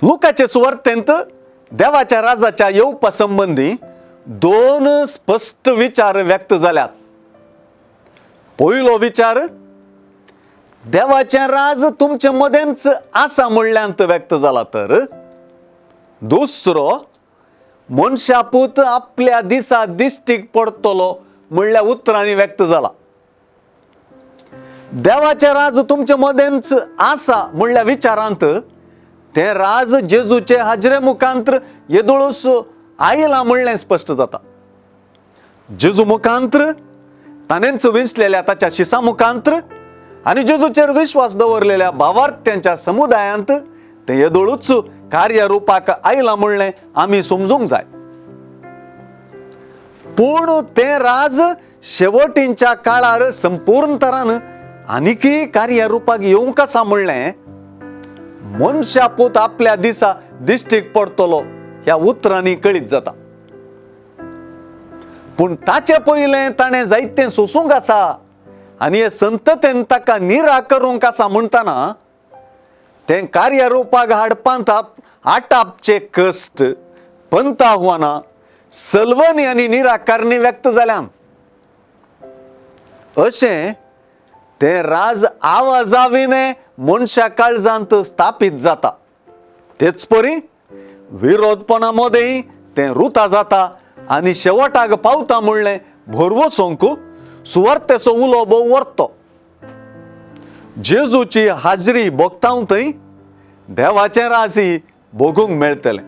लुकाचे सुवार्तेंत देवाच्या राजाच्या येवपा संबंदी दोन स्पश्ट विचार व्यक्त जाल्यात. पयलो विचार देवाचें राज तुमचे मदेंच आसा म्हणल्यांत व्यक्त जाला, तर दुसरो मनशापूत आपल्या दिसा दिश्टीक पडटलो म्हणल्या उतरांनी व्यक्त जाला. देवाचें राज तुमचे मदेंच आसा म्हणल्या विचारांत तें राज जेजूचे हाजरे मुखांत्र येदोळूस आयलां म्हणलें स्पश्ट जाता. जेजू मुखांत्र ताणेंच विंचलेल्या ताच्या शिसा मुखांत्र आनी जेजूचेर विश्वास दवरलेल्या भावार्थ्यांच्या समुदायांत तें येदोळूच कार्यरुपाक आयलां म्हणलें आमी समजूंक जाय. पूण तें राज शेवटींच्या काळार संपूर्ण तरान आनीकय कार्यरुपाक येवंक आसा म्हणलें मनशापूत आपल्या दिसा दिश्टीक पडटलो ह्या उतरांनी कळीत जाता. पूण ताचे पयलें ताणें जायतें सोसूंक आसा आनी हे संततेन ताका निरा करूंक आसा म्हणटना तें कार्यरुपाक हाडपांत आटापचे कश्ट, पंताह्वानां, सलवणी आनी निराकारणी व्यक्त जाल्यान. अशें तें राज आवाजाविणे मनशा काळजांत स्थापीत जाता. तेच परी विरोधपणा मदें तें रुता जाता आनी शेवटाक पावता म्हणलें भरवसोंक सुवार्तेचो उलो भोव व्हरतो. जेजूची हाजरी भोगता थंय देवाचें राजी भोगूंक मेळटलें.